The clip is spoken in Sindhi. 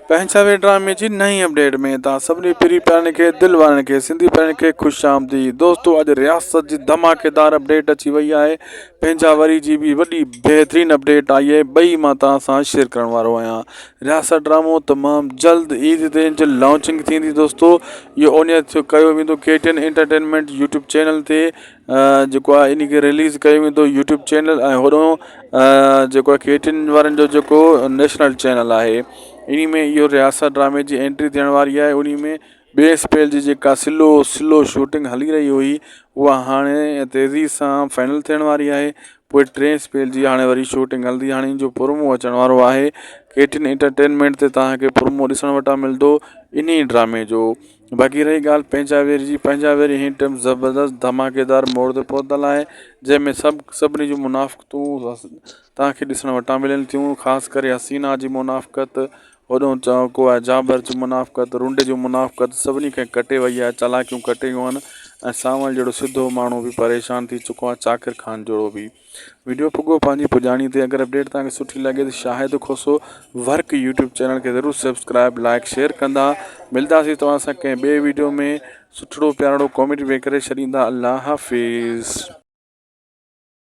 پنهنجا ڊرامي جي نئين اپڊيٽ ۾ توهان سڀني پري پيارن کي دل وارن کي سنڌي پيارن کي خوش آمديد دوستو اڄ رياست جي ڌماڪيدار اپڊيٽ اچي وئي آهي پنهنجا وري جي به وڏي بهترين اپڊيٽ آئي آهي ٻئي مان توهان سان شيئر ڪرڻ وارو آهيان رياست ڊرامو تمام جلد عيد تي ان جي لانچنگ ٿيندي دوستو اهو اونيئر ٿيو ڪيو ويندو K T N entertainment YouTube channel تي جيڪو آهي ان کي رليز ڪيو ويندو يوٽيوب چينل ۽ هوڏو جيڪو آهي ڪي ٽي اين وارن جو جيڪو نيشنل چينل آهي انهي ۾ اهو رياست ڊرامي جي انٽري ٿيڻ واري آهي انهي ۾ ٻئي اسپيل جي جيڪا سلو سلو شوٽنگ هلي رهي هئي اها هاڻي تيزي سان فائنل ٿيڻ واري آهي پوء ٽئين اسپيل جي هاڻي وري شوٽنگ هلندي هاڻي ان جو پرومو اچڻ وارو آهي ڪي ٽي اين انٽرٽينمينٽ تي توهان کي پرومو ڏسڻ وٽان ملندو انهي ڊرامي جو باقي رهي ڳالهه پنهنجا وير جي پنهنجا وير هن ٽيم زبردست ڌماڪيدار موڙ تي پهتل آهي جنهن ۾ سڀ سڀني جون منافقتون توهان کي ڏسڻ وٽان ملن ٿيون خاص ڪري حسينا جي منافقت هوڏو چوڪو آهي جابر جي منافقت رنڊ جي منافقت سڀني کي ڪٽي وئي آهي چالاڪيون ڪٽي ويون آهن ۽ سانول جهڙو سڌو ماڻهو به پريشان ٿي چڪو آهي چاڪر خان جهڙو به وڊيو پڳو پنهنجي پڄاڻي تي اگر اپڊيٽ توهان کي سٺي لڳي ته Shahid Khoso work YouTube channel کي ضرور سبسڪرائب لائڪ شيئر ڪندا ملداسي توهان سان ڪنهن ٻئي وڊيو ۾ سٺڙو پيارڙو ڪامينٽ به ڪري ڇڏيندا الله حافظ.